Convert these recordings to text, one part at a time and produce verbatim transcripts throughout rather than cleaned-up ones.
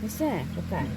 Asa, bukan.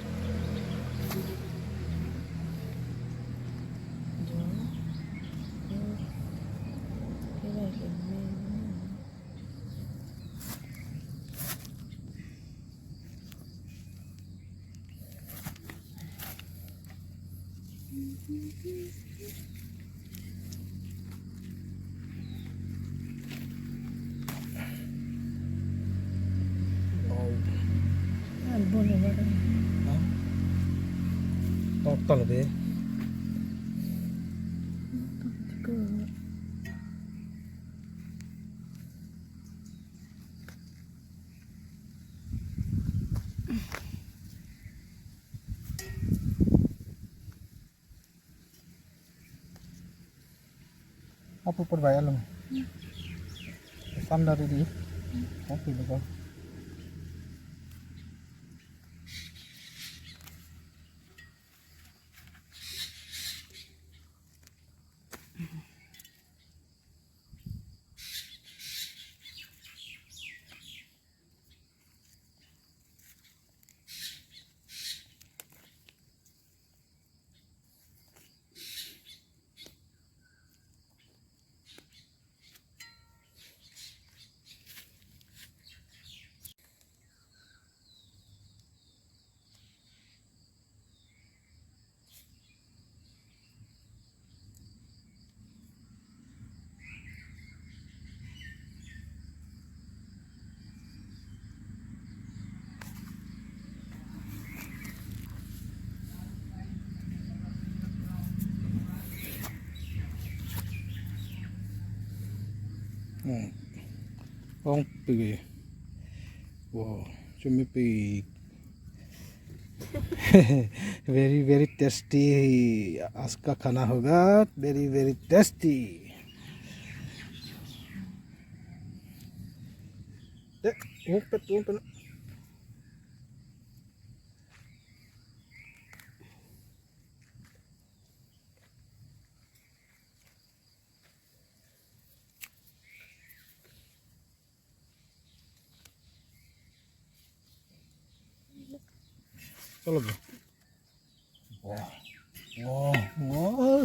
Total be. Apa perbayar lo? Sam dari di. Oke, betul. Hmm. Ong pigi. Wow, chumi pigi. Very, very tasty. आज का खाना होगा very, very tasty. Dek, ngumpet, ngumpet. Chalo bro. Wah. Wah. Wah.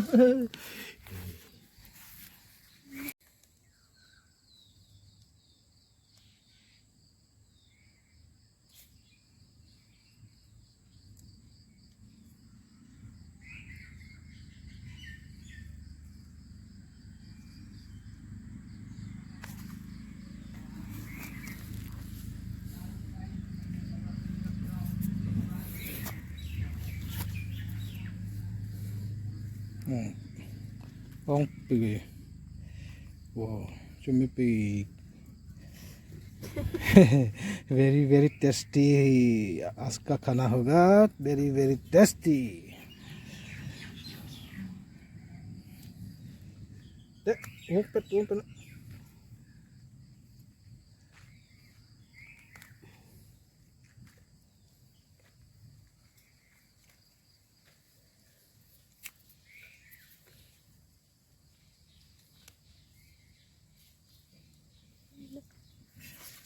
Hmm. Ong pigi. Wow, chumi pigi. Very, very tasty. आज का खाना होगा very, very tasty. Dek, ngumpet, ngumpet.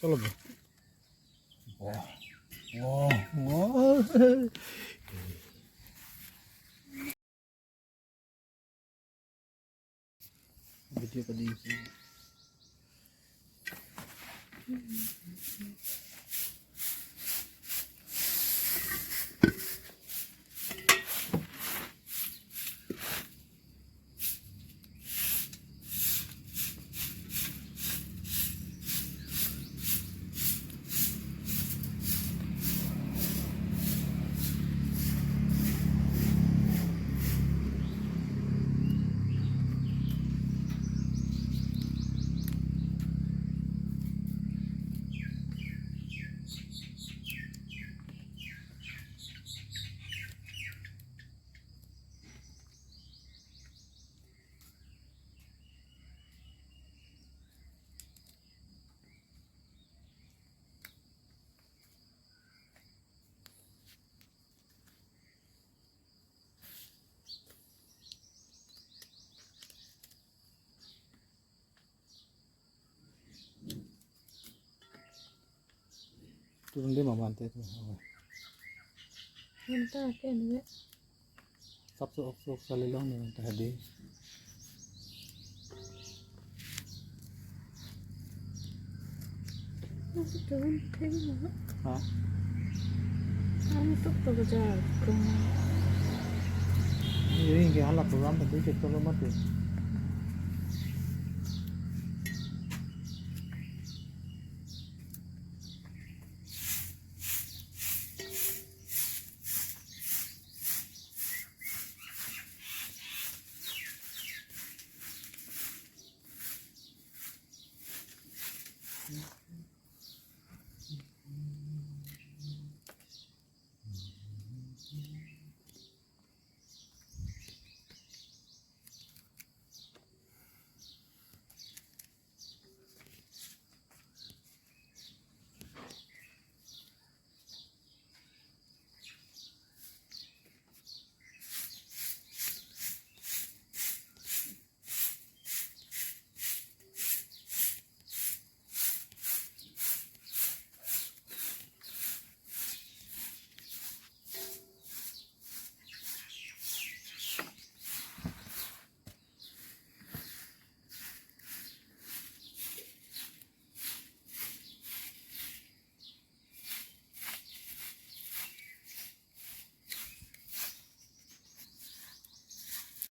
Chalo bro. Wah. Wah. Wah. Video ka ding si. Turun dia mama ante tu. Anta ke ne. Sap so ok so ok sale long ne anta hadi. Masih turun ke mana? Ha? Kami tok tok aja. Ini ke hala program tadi ke kalau mati.